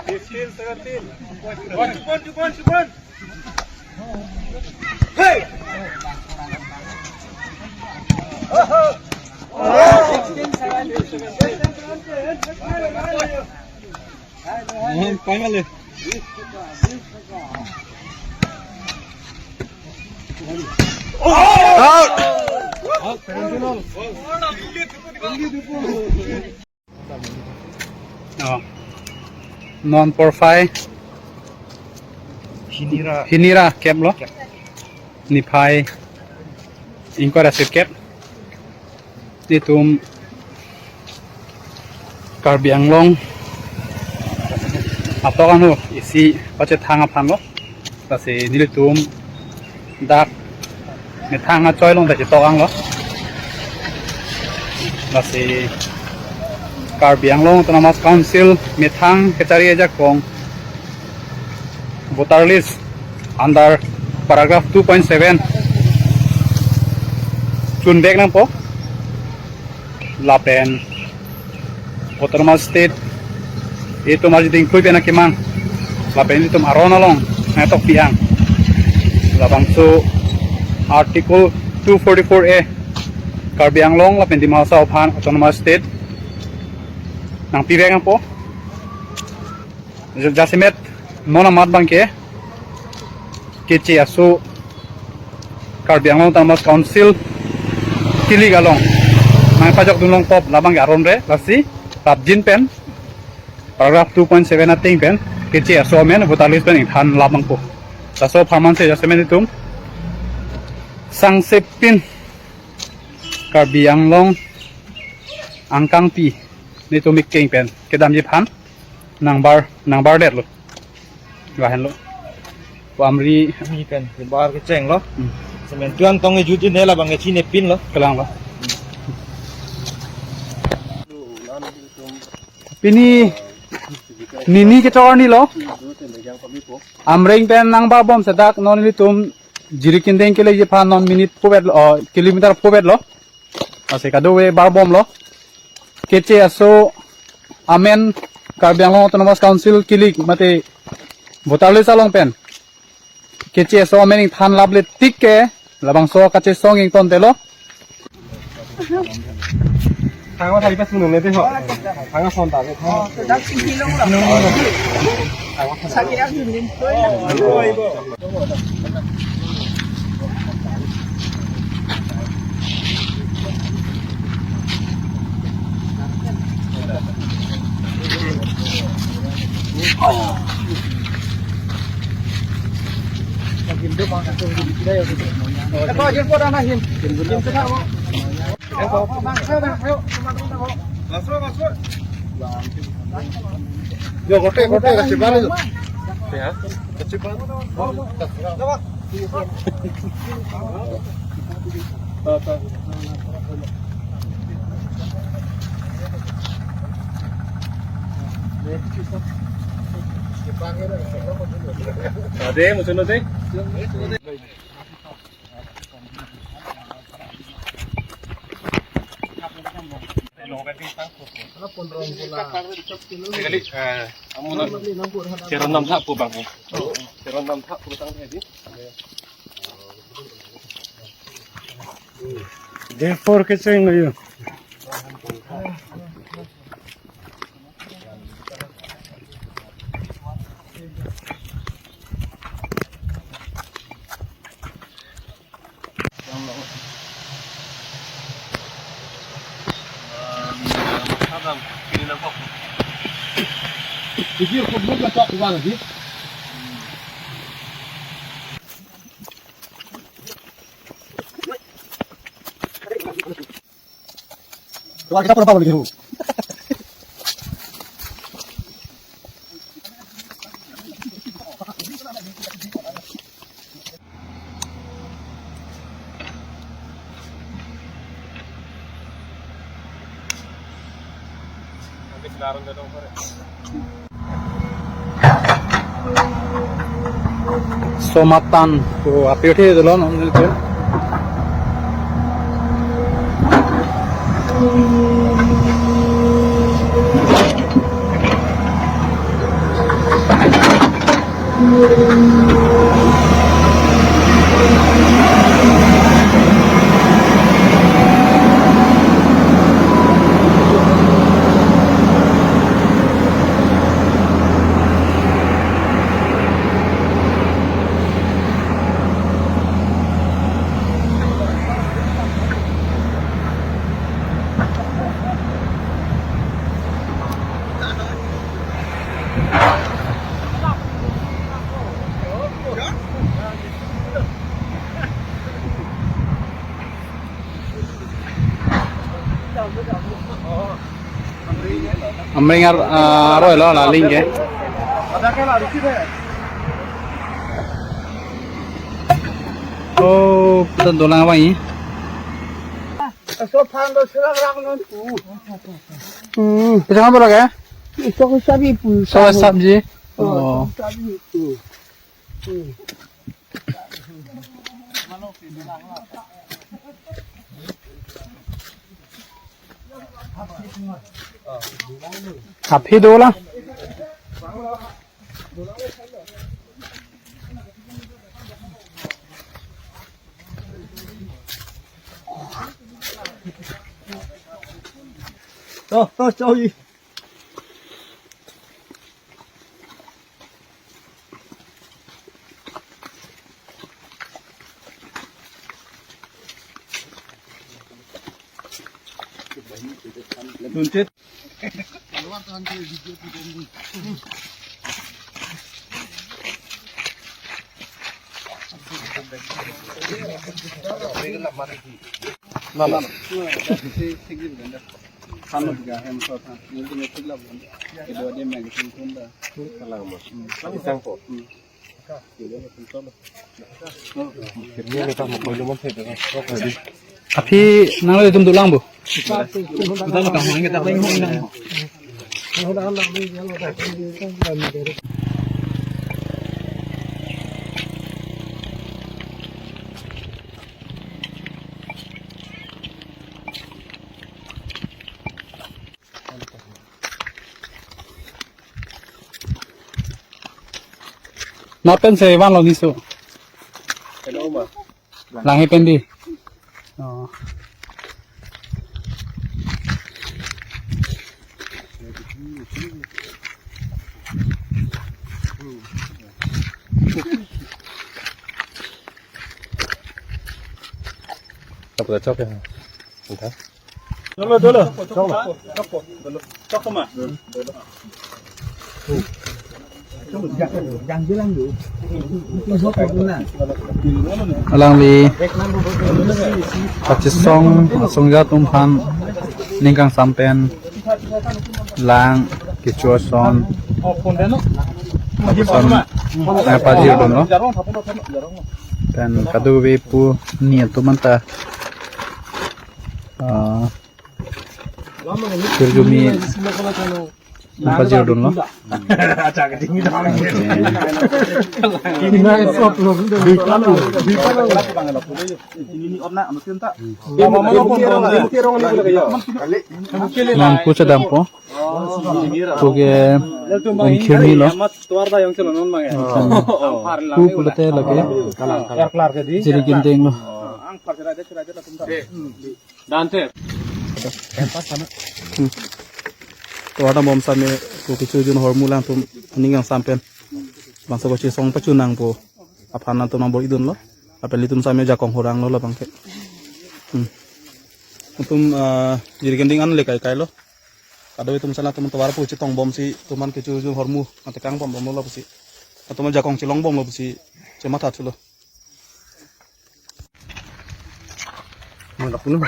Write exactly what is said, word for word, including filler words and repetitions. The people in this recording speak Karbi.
Fifteen, seventeen. One, two, one, two, one, two, one. Hey! Out! Oh. Non porphai. Hini ra. Hini ra kep lo. Kep. Niphai ingkoi ra sirkep. Nelitum Karbi Anglong atok anho isi pachethang aphan lo. Lasi nelitum dak methang achoi along ta chetok anglo. Lasi Karbi Anglong Autonomous Council methang kechari ajakong voter list under paragraph two point seven chun bek nangpo. Lapen Autonomous State itum arjuding klui pen akemang lapen itum aron along nangtokpi ang. Labangso Article two forty-four A Karbi Anglong lapen Dima Hasao aphan Autonomous State nangpi vek nangpo. Ja-, jasemet non amat abangke Keche aso Karbi Anglong Autonomous Council kilik along nangpajok dunlong pop labangke aron re, lasi rapjin pen paragraph two point seven ateng pen Keche aso amen voter list pen ingthan lap nangpo. Laso apharman si jasemet itum sangsepin Karbi Anglong angkangpi nelitum ikeng pen kedamji aphan nangbar, nangbar det lo. Lahenlo. Pu amri. Ni pen bar kecheng lo. Hmm. Semen tuan tong e juji ne labang e chinepin lo. Kelang lo. Pini nini ketok arni lo. Amreng pen nangbar bom sedak non nelitum Jirikindeng keleji aphan non minute pho vet lo, oh, kilometer pho vet lo. Lasi kadokave bar bom lo. Keche aso amen Karbi Anglong Autonomous Council kilik mate voter list along pen Keche aso amen ingthan laple tik ke labangso kachesong ington te lo. Thang thai pas nung ne te ho. Thang son ta ke thang. Oh, to dak sing hilong lo. Sagi ang dun din. Yo, kote, kote, kasih baru. Ya, kasih baru. Ade, musuh lo, deh. Cheron nam thak pu bang. Cheron nam thak pu tang di. Day four kecheng lo yo. Wah, kita pura pura gitu. Somatan ko api uthi dolo non nilke. Amring ar, ah, aroi lo, la ling ke. Oh, putan dolang apa ini? Aso phan do serak rak non tu. Hmm, bisa apa lagi? Iso ko sabi pu. So sabji. Oh, oh. Sabi pu. Hmm. Aphi dolang. To, to, choi. Aphi nang lo itum dolang bo. Nat pen si vanlo niso. Hello, ma. Langhe pen di. Oh. Apa cok ya? Entah. Dolo, dolo. Chok ma. Alangli kachesong asongja atum aphan ning kangsam pen lang kecho ason, ason, eh, pajir dunlo. Pen kadokave pu ni atum anta, ah, Kirjumi pajir dunlo. Non pu chedampo. Pu ke Om Khirmi lo. Pu pulote lake Jiri Ginting lo. Dante. Hmm. Tovar dambom same pu kecho jun hormu alangtum ning kangsam pen bangso kachesong pachunang pu aphan nangtum nang bor-i dunlo. Lapen ilitum same jakong horang lo labang ke. Hmm. Nangtum, ah, Jiri Ginting an le kai kai lo. Kadokave atum sala atum tovar pu chetong bomsi atum an kecho jun hormu atekang pon bomlo pusi, atum jakong chelong bomlo pusi chematha thulo. Mana puno?